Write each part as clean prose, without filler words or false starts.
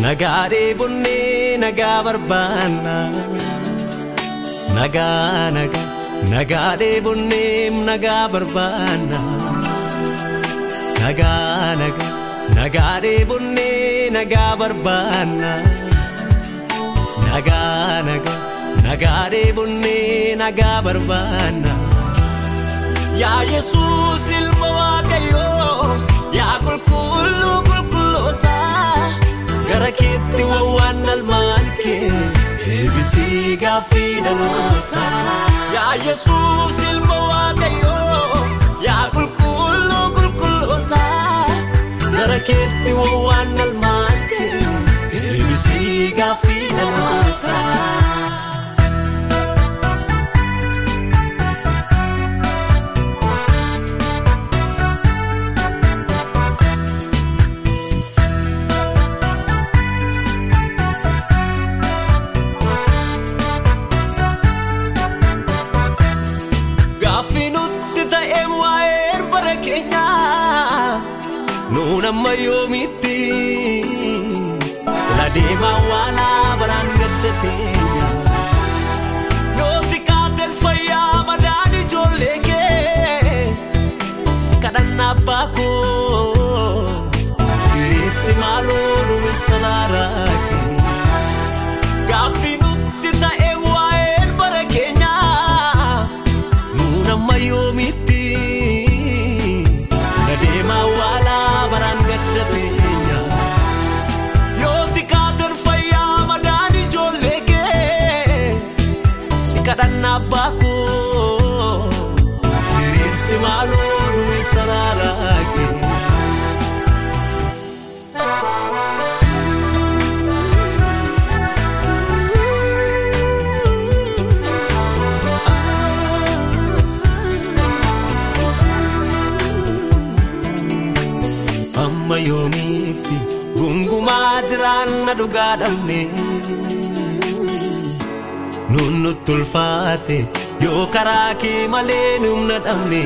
Nagaa dheebonnee nagaa barbaanna. Nagaa nagaa nagaa dheebonnee nagaa barbaanna. Nagaa nagaa nagaa dheebonnee nagaa barbaanna. Nagaa nagaa nagaa dheebonnee nagaa barbaanna. Yaa Yesuus ilma Waaqayyoo, yaa qulqulluu qulqulloota, gara keetti wawwaan almaan kee eebbisii gaaffii dhaloota. Yaa Yesuus ilma Waaqayyoo, yaa qulqulluu qulqulloota, gara keetti wawwaan almaan kee eebbisii gaaffii dhaloota. Nuun amma yoomitti la deemaa waalaa baraan gadda teenya. Yooti kaateen fayyaa madaan ijoollee kee si kadhannaa abbaa koo diriirsi maaloo duumessa laaraa kee. Gaaffii nutti ta'e waa'een bara keenyaa nuun amma yoomitti la deemaa waalaa baraan gadda teenya. Yooti kaateen fayyaa madaan ijoollee kee si kadhannaa abbaa koo diriirsi maaloo duumessa laaraa kee. Amma yoomiitti gungumaa jiraanna dhugaa dhabne, nuun nutti ulfaate yoo karaa kee malee numna dhabne.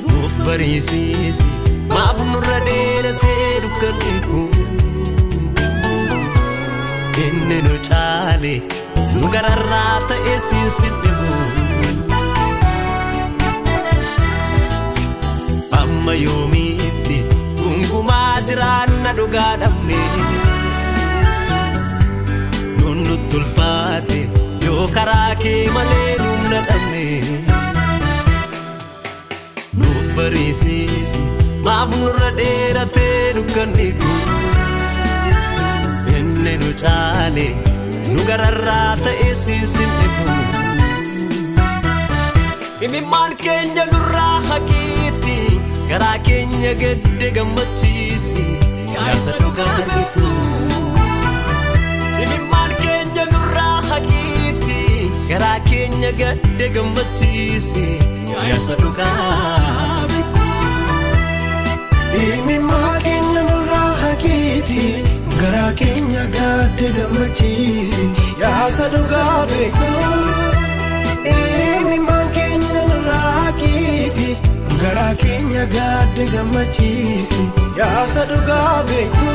Nuuf bariisiisi maaf nurra dheeratee dukkanni kun, inni nu caale nu gararraa ta'e siin dhibu. Amma yoomiitti gungumaa jiraanna dhugaa dhabne, nuun nutti ulfaate yoo karaa kee malee numna dhabne. Nuuf bariisiisi maaf nurra dheeratee dukkanni kun, inni nu caale nu gararraa ta'e siin dhibu. Imimmaan keenya nurraa haqiitti garaa keenya gadde gammachiisi yaasa dhugaa beektu. Imimmaan keenya nurraa haqiitti garaa keenya gadde gammachiisi yaasa dhugaa beektu. Imimmaan keenya nurraa haqiitti garaa keenya gadde gammachiisi yaasa dhugaa beektu. Imimmaan keenya nurraa haqiitti garaa keenya gadde gammachiisi yaasa dhugaa beektu.